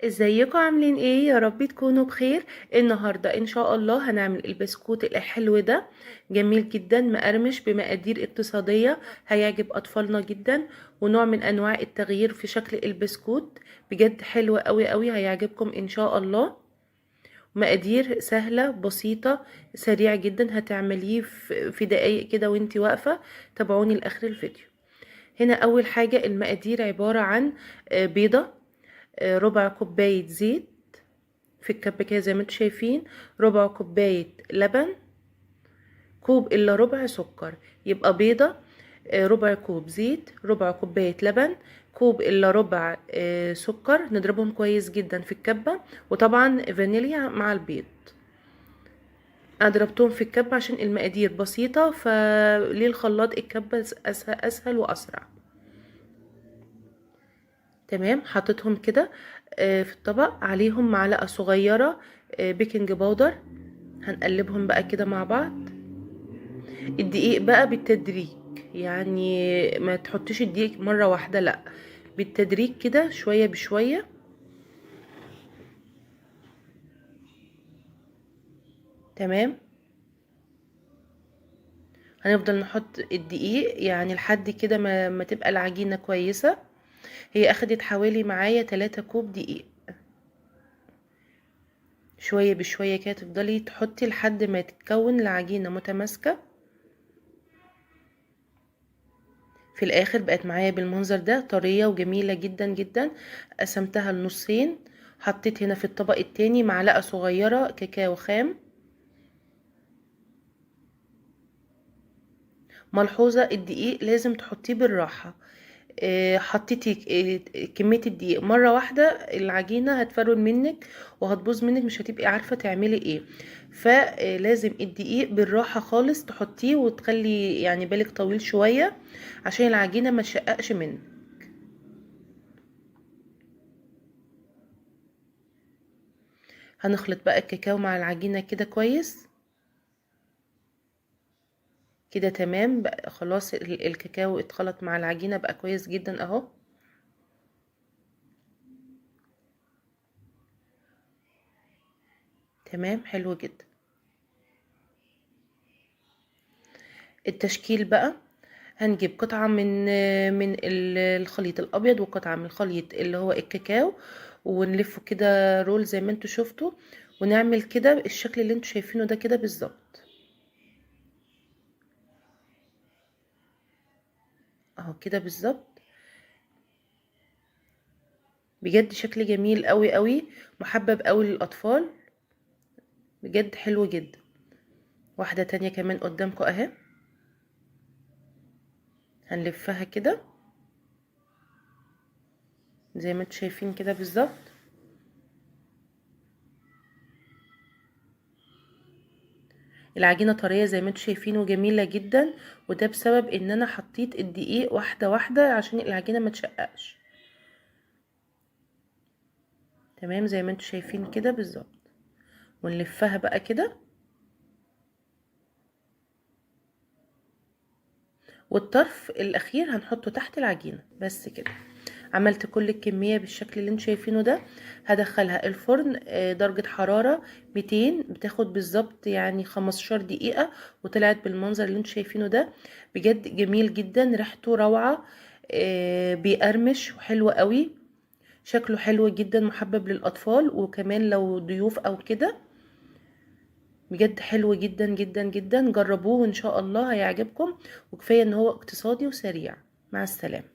ازيكم عاملين ايه؟ يا رب تكونوا بخير. النهارده ان شاء الله هنعمل البسكوت الحلو ده، جميل جدا مقرمش بمقادير اقتصادية، هيعجب اطفالنا جدا، ونوع من انواع التغيير في شكل البسكوت، بجد حلو قوي قوي، هيعجبكم ان شاء الله. مقادير سهلة بسيطة سريعة جدا، هتعمليه في دقايق كده وانتي واقفة. تابعوني لاخر الفيديو. هنا اول حاجة المقادير عبارة عن بيضة، ربع كوباية زيت في الكب كده زي ما انتم شايفين، ربع كوباية لبن، كوب الا ربع سكر. يبقى بيضة، ربع كوب زيت، ربع كوباية لبن، كوب الا ربع سكر. نضربهم كويس جدا في الكبة، وطبعا فانيليا مع البيض. انا ضربتهم في الكبة عشان المقادير بسيطة، فليه الخلاط الكبة اسهل واسرع. تمام، حطيتهم كده في الطبق، عليهم معلقة صغيرة baking powder. هنقلبهم بقى كده مع بعض. الدقيق بقى بالتدريج، يعني ما تحطيش الدقيق مرة واحدة، لا بالتدريج كده شوية بشوية. تمام، هنفضل نحط الدقيق يعني لحد كده ما تبقى العجينة كويسة. هي اخدت حوالي معايا 3 كوب دقيق. شوية بشوية كده تفضلي تحطي لحد ما تتكون العجينة متماسكة. في الاخر بقت معايا بالمنظر ده، طرية وجميلة جدا جدا. قسمتها لنصين، حطيت هنا في الطبق التاني معلقة صغيرة كاكاو خام. ملحوظة، الدقيق لازم تحطيه بالراحة. حطيتي كمية الدقيق مرة واحدة العجينة هتفرول منك وهتبوظ منك، مش هتبقي عارفة تعملي ايه. فلازم الدقيق بالراحة خالص تحطيه، وتخلي بالك طويل شوية عشان العجينة ما تشققش منك. هنخلط بقى الكاكاو مع العجينة كده كويس كده. تمام بقى، خلاص الكاكاو اتخلط مع العجينة بقى كويس جدا اهو. تمام، حلو جدا. التشكيل بقى هنجيب قطعة من الخليط الأبيض وقطعة من الخليط اللي هو الكاكاو، ونلفه كده رول زي ما انتوا شفتوا، ونعمل كده الشكل اللي انتوا شايفينه ده كده بالظبط اهو، كده بالظبط. بجد شكل جميل قوي قوي، محبب قوي للأطفال، بجد حلو جدا. واحدة تانية كمان قدامكم اهي، هنلفها كده زي ما انتوا شايفين كده بالظبط. العجينة طرية زي ما انتوا شايفين وجميلة جدا، وده بسبب ان انا حطيت الدقيق واحدة واحدة عشان العجينة ما تشققش. تمام، زي ما انتوا شايفين كده بالظبط. ونلفها بقى كده، والطرف الاخير هنحطه تحت العجينة بس كده. عملت كل الكمية بالشكل اللي انتوا شايفينه ده. هدخلها الفرن، درجة حرارة 200، بتاخد بالظبط 15 دقيقة، وطلعت بالمنظر اللي انتوا شايفينه ده. بجد جميل جدا، ريحته روعة، بيقرمش وحلو قوي، شكله حلو جدا، محبب للأطفال، وكمان لو ضيوف أو كده. بجد حلو جدا جدا جدا، جربوه وإن شاء الله هيعجبكم، وكفاية إن هو اقتصادي وسريع. مع السلامة.